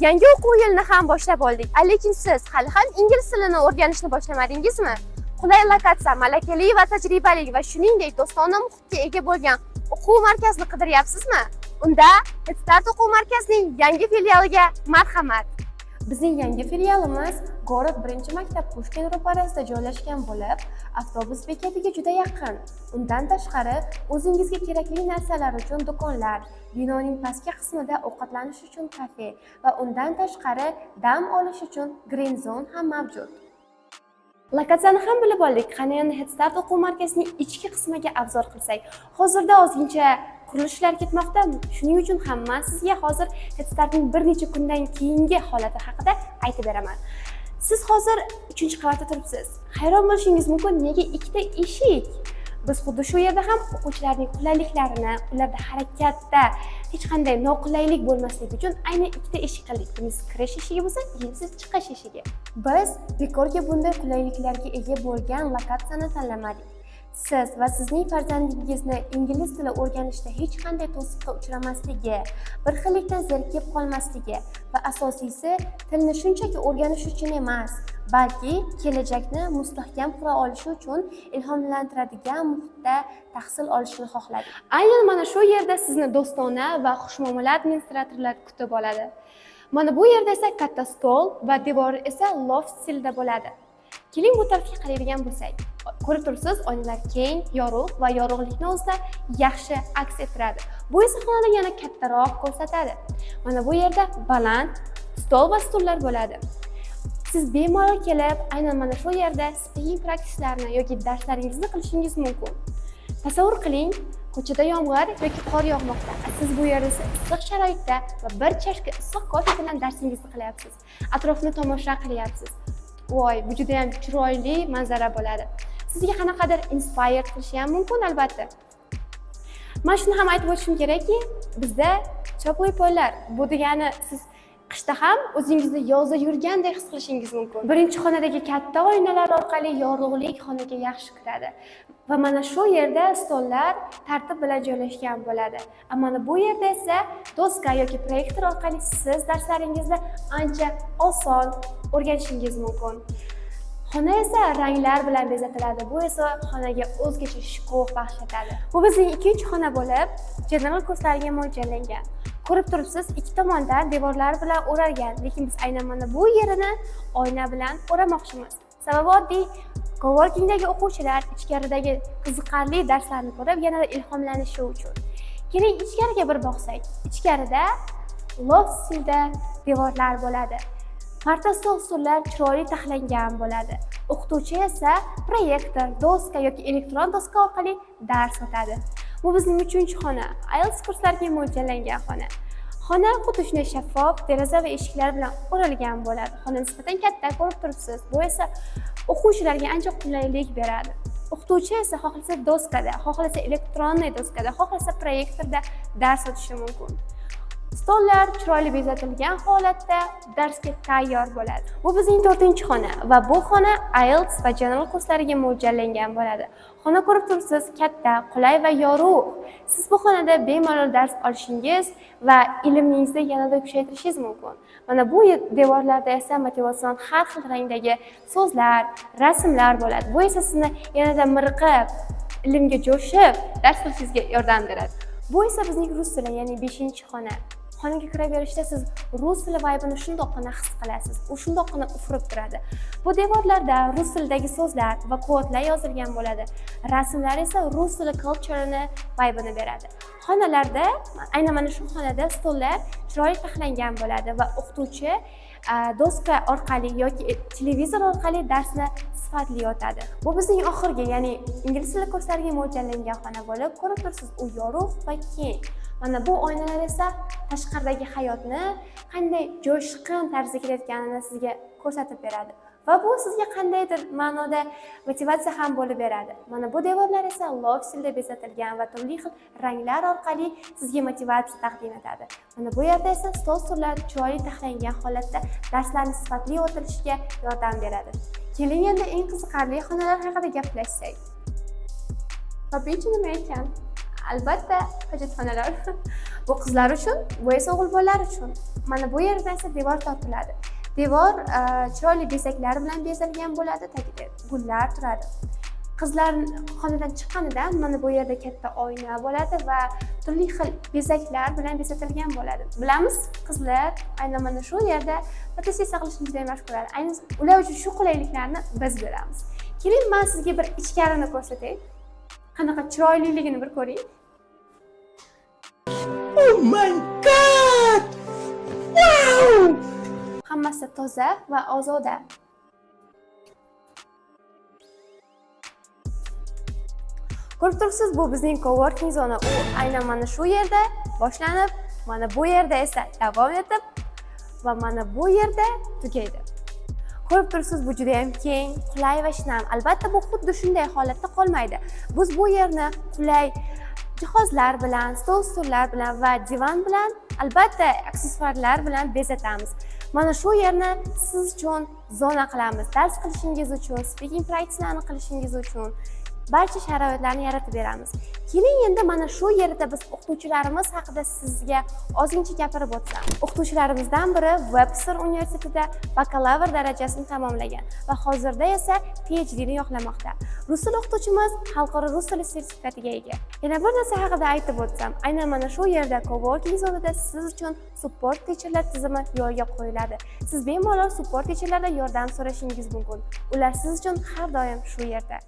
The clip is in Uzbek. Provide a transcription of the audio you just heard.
Yangi o'quv yilini ham boshlab oldik. Lekin siz hali ham ingliz tilini o'rganishni boshlamadingizmi? Qulay lokatsiya, malakali va tajribali va shuningdek do'stona muhitga ega bo'lgan o'quv markazini qidiryapsizmi? Unda Head Start o'quv markazining yangi filialiga marhamat. Bizning yangi filialimiz город birinchi maktab Pushkin ro'parasida joylashgan bo'lib, avtobus bekatiga juda yaqin. Undan tashqari, o'zingizga kerakli narsalar uchun do'konlar, binoning pastki qismida ovqatlanish uchun kafe va undan tashqari dam olish uchun green zone ham mavjud. Lokatsiyani ham bilib oldik. Qani endi Head Start o'quv markazining ichki qismiga обзор qilsak. Hozirda ozgincha qurilishlar ketmoqda. Shuning uchun ham men sizga hozir Head Startning bir necha kundan keyingi holati haqida aytib beraman. Siz hozir 3-qavatda turibsiz. Hayron bo'lishingiz mumkin, nega ikkita eshik? Biz xuddi shu yerda ham o'quvchilarning qulayliklarini, ularda harakatda hech qanday noqulaylik bo'lmasligi uchun aynan ikkita eshik qildik. Birinchisi kirish eshigi bo'lsa, ikkinchisi chiqish eshigi. Biz bekorga bunday qulayliklarga ega bo'lgan lokatsiyani tanlamadik. Siz va sizning farzandingizni ingliz tili o'rganishda hech qanday to'siqqa uchramasligi, bir xillikdan zerikib qolmasligi va asosiysi, tilni shunchaki o'rganish uchun emas, balki kelajakni mustahkam qura olishi uchun ilhomlantiradigan muhitda tahsil olishini xohladik. Aynan mana shu yerda sizni do'stona va xushmuomala administratorlar kutib oladi. Mana bu yerda esa katta stol va devori esa loft stilida bo'ladi. Keling, bu tarafga qaraydigan bo'lsak, ko'rib turibsiz, oynalar keng, yorug' va yorug'likni o'zida yaxshi aks ettiradi. Bu esa xonani yana kattaroq ko'rsatadi. Mana bu yerda baland stol va stullar bo'ladi. Siz bemalol kelib, aynan mana shu yerda speaking practicelarni yoki darslaringizni qilishingiz mumkin. Tasavvur qiling, ko'chada yomg'ir yoki qor yog'moqda. Siz bu yerda esa issiq sharoitda va bir chashka issiq kofe bilan darsingizni qilyapsiz. Atrofni tomosha qilyapsiz. Voy, bu juda ham chiroyli manzara bo'ladi. Sizga qanaqadir inspired qilishi ham mumkin, albatta. Man shuni ham aytib o'tishim kerakki, bizda теплый pollar. Bu degani, siz qishda ham o'zingizni yozda yurgandek his qilishingiz mumkin. Birinchi xonadagi katta oynalar orqali yorug'lik xonaga yaxshi kiradi. Va mana shu yerda stollar tartib bilan joylashgan bo'ladi. Mana bu yerda esa doska yoki proyektor orqali siz darslaringizni ancha oson o'rganishingiz mumkin. Xona esa ranglar bilan bezatiladi. Bu esa xonaga o'zgacha shukuh baxsh etadi. Bu bizning ikkinchi xona bo'lib, general kurslariga mo'ljallangan. Ko'rib turibsiz, ikki tomondan devorlar bilan o'ralgan, lekin biz aynan mana bu yerini oyna bilan o'ramoqchimiz. Sababi oddiy: coworkingdagi o'quvchilar ichkaridagi qiziqarli darslarni ko'rib, yanada ilhomlanishi uchun. Keling, ichkariga bir boqsak. Ichkarida loft stilda devorlar bo'ladi. Parta, stol, stullar chiroyli taxlangan bo'ladi. O'qituvchi esa proyektor, doska yoki elektron doska orqali dars o'tadi. Bu bizning uchinchi xona, IELTS kurslariga mo'ljallangan xona. Xona xuddi shunday shaffof deraza va eshiklar bilan o'ralgan bo'ladi. Xona nisbatan katta, ko'rib turibsiz. Bu esa o'quvchilarga ancha qulaylik beradi. O'qituvchi esa xohlasa doskada, xohlasa электронный doskada, xohlasa proyektorda dars o'tishi mumkin. Stollar chiroyli bezatilgan holatda darsga tayyor bo'ladi. Bu bizning to'rtinchi xona va bu xona IELTS va general kurslariga mo'ljallangan bo'ladi. Xona, ko'rib turibsiz, katta, qulay va yorug'. Siz bu xonada bemalol dars olishingiz va ilmingizni yanada kuchaytirishingiz mumkin. Mana bu devorlarda esa motivatsion har xil rangdagi so'zlar, rasmlar bo'ladi. Bu esa sizni yanada miriqib, ilmga jo'shib dars qilishingizga yordam beradi. Bu esa bizning rus tili, ya'ni beshinchi xona. Xonaga kiraverishda siz rus tili vibeini shundoqqina his qilasiz. U shundoqqina ufurib turadi. Bu devorlarda rus tilidagi so'zlar va quotelar yozilgan bo'ladi. Rasmlar esa rus tili cultureini vibeini beradi. Xonalarda, aynan mana shu xonada stollar chiroyli taxlangan bo'ladi va o'qituvchi doska orqali yoki televizor orqali darsni sifatli o'tadi. Bu bizning oxirgi, ya'ni ingliz tili kurslariga mo'ljallangan xona bo'lib, ko'rib turibsiz, u yorug' va keng. Mana bu oynalar esa tashqaridagi hayotni qanday jo'shqin tarzda kelayotganini sizga ko'rsatib beradi. Va bu sizga qandaydir ma'noda motivatsiya ham bo'lib beradi. Mana bu devorlar esa loft stilda bezatilgan va turli xil ranglar orqali sizga motivatsiya taqdim etadi. Mana bu yerda esa stol, stullar chiroyli taxlangan holatda darslarni sifatli o'tilishiga yordam beradi. Keling, endi eng qiziqarli xonalar haqida gaplashsak. Topingchi, nima ekan? Albatta, hojatxonalar. Bu qizlar uchun, bu esa o'g'il bolalar uchun. Mana bu yerda esa devor tortiladi. Devor chiroyli bezaklar bilan bezalgan bo'ladi, tagida gullar turadi. Qizlar xonadan chiqqanida mana bu yerda katta oyna bo'ladi va turli xil bezaklar bilan bezatilgan bo'ladi. Bilamiz, qizlar aynan mana shu yerda fotosessiya qilishni juda yaxshi ko'radi. Aynan ular uchun shu qulayliklarni biz beramiz. Keling, man sizga bir ichkarini ko'rsatay. Qanaqa chiroyliligini bir ko'ring. Oh my God! Wow! Hammasi toza va ozoda. Ko'rib turibsiz, bu bizning coworking zona. U aynan mana shu yerda boshlanib, mana bu yerda esa davom etib va mana bu yerda tugaydi. Ko'rib turibsiz, bu juda ham keng, qulay va shinam. Albatta, bu xuddi shunday holatda qolmaydi. Biz bu yerni qulay jihozlar bilan, stol stullar bilan va divan bilan, albatta, aksessuarlar bilan bezatamiz. Mana shu yerni siz uchun zona qilamiz. Dars qilishingiz uchun, speaking practicelarni qilishingiz uchun barcha sharoitlarni yaratib beramiz. Keling, endi mana shu yerda biz o'qituvchilarimiz haqida sizga ozgincha gapirib o'tsam. O'qituvchilarimizdan biri Webster universitetida bakalavr darajasini tamomlagan va hozirda esa PhDni yoqlamoqda. Rus tili o'qituvchimiz xalqaro rus tili sertifikatiga ega. Yana bir narsa haqida aytib o'tsam, aynan mana shu yerda coworking zonada siz uchun support teacherlar tizimi yo'lga qo'yiladi. Siz bemalol support teacherlardan yordam so'rashingiz mumkin. Ular siz uchun har doim shu yerda.